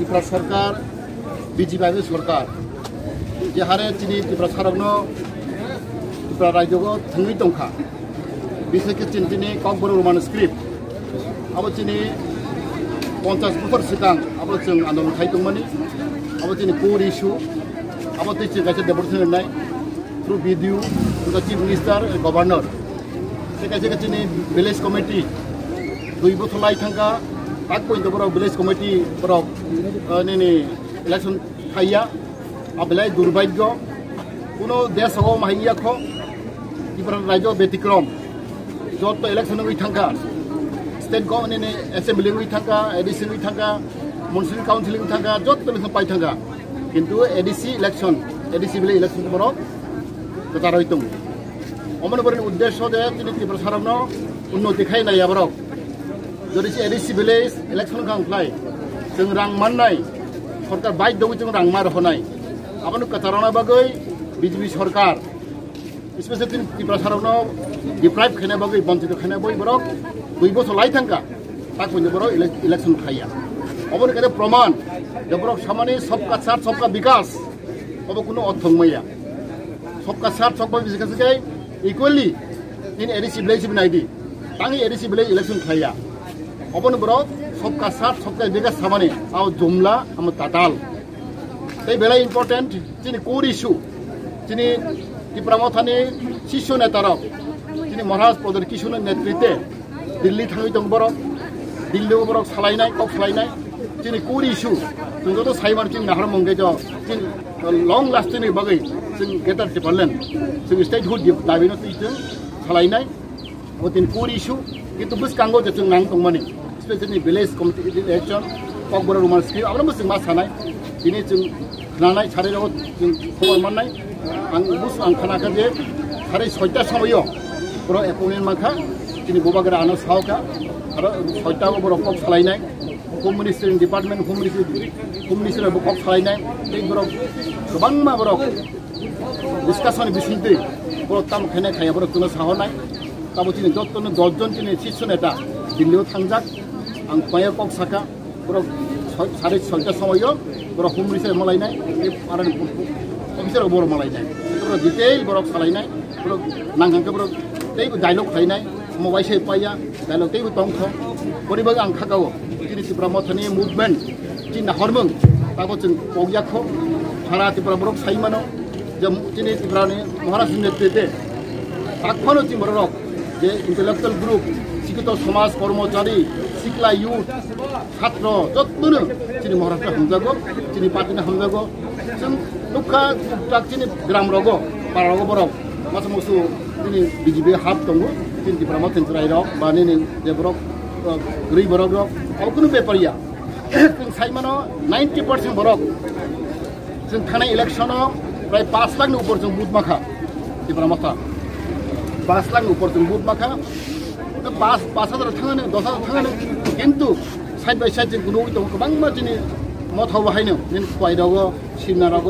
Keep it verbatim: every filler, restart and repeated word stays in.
Tripura sarkar, B J P sorkar, je hare chini Tripura sarokno Tripura rajyogo thangwi tongkha, bisai khe chini, chini Kokborok Roman script, abo chini ponchas bosor sikang abo chwng andolon khai tongmani, abo chini core issue, abo tei chwng kaisa deportation rinai through B D O, through the Chief Minister and Governor. Tei kaisa kaisa ni village committee dui bothor lai thangkha, tak poito borok village committee borok, eh, nini election khaiya, a belai durbhagyo, kuno desh o mahaiya kho, Tripura rajyo betikrom, jotto election wngwi thangkha, state government ni assembly wngwi thangkha, A D C wngwi thangkha, municipal council wngwi thangkha, jotto election pai thangkha, kintu A D C election, A D C village election borok kwcharwi tongo. Omono borokni uddesho je chini Tripura sarokno unnoti khai naiya borok. Jodi se A D C village election kang khlai, chwng rang mannai, sorkar bai dogwi chwng rang ma rohonai. Abono kwcharona bagwi B J P sorkar, especially chini Tripura sarokno deprive khaina bagwi, bonchito khaina bagwi borok dui bochor lai thangkha, tak poito borok ele-, election khaiya. Obono khe proman je borok samani sabka saath sabka bikas, obo kuno ortho wngmaya. Sabka saath sabka bikas khe equally in A D C village bi naidi. Tangwi A D C village election khaiya. Obono borok sabka saath sabka bikas samani abo jumla amo tatal. Tei belai important chini core issue, chini Tipra Mothani shisho netarok, chini Maharaj Pradyot Kishore netritwe Delhi thangwi tong borok, Delhi o borok salainai, kok salainai, chini core issue, chwng joto saiman chini nahar mungge jo, chini long lasting ni bagwi chwng Greater Tipraland, chwng statehood dabi no twi chwng salainai. Abo tini core issue, kintu bwskango je chwng nang tongmani, especially village committee election, Kokborok Roman script, abo chwng ma sanai, tini chwng khnanai, sarai rok chwng khobor mannai, ang bus ang khana kha je sarai soita somoyo borok appointment mankha, tini bubagra ano saokha, aro soita o borok kok salainai, Home Ministry department, Home Ministry, Home Ministry bo kok salainai, tei borok kwbangma borok discussion bisingtwi borok tamo khainai khaiya borok chwngno sahornai. Tamo chini jottono dos jon chini shisho neta Delhi o thangjak. Ang phaiya kok saka borok soi-, sarai soita somoyo borok humri se malainai, tei parani officer borok malainai. Borok detail borok salainai, borok nangkang khe borok tei dialogue khlainai. Omo waisa paiya, dialogue teibo tongkho. Boni bagwi ang khakao, chini Tipra Mothani movement, chini nahormung, tabo chwng pokya kho. Sara Tipra borok sai mano, je chini Tiprani Maharaj ni netritwe, tak phano chini borok, je intellectual group, sikito somaj, kormochari, sikla youth, satro, jottono chini Maharashtra hamjago, chini party no hamjago. Chwng nukha, tuktak chini gram rogo, para rogo borok, masa musu chini B J P hap tongo, chini Tipra Motha ni chwrai rok, ba nini je borok, uh, gri borok rok, abo kunu bepar ya. Chwng sai mano ninety percent borok. Chwng thanai election o prai paanch lakh ni upor chwng vote makha. Tipra Motha. Paanch lakh ni upor chwng vote makha. Paanch, paanch hajar thangani, dos hajar thangani. Kintu side by side chwng nugwi tongo kwbangma chini Motha o haino, nini Khowai rogo, Simna rogo,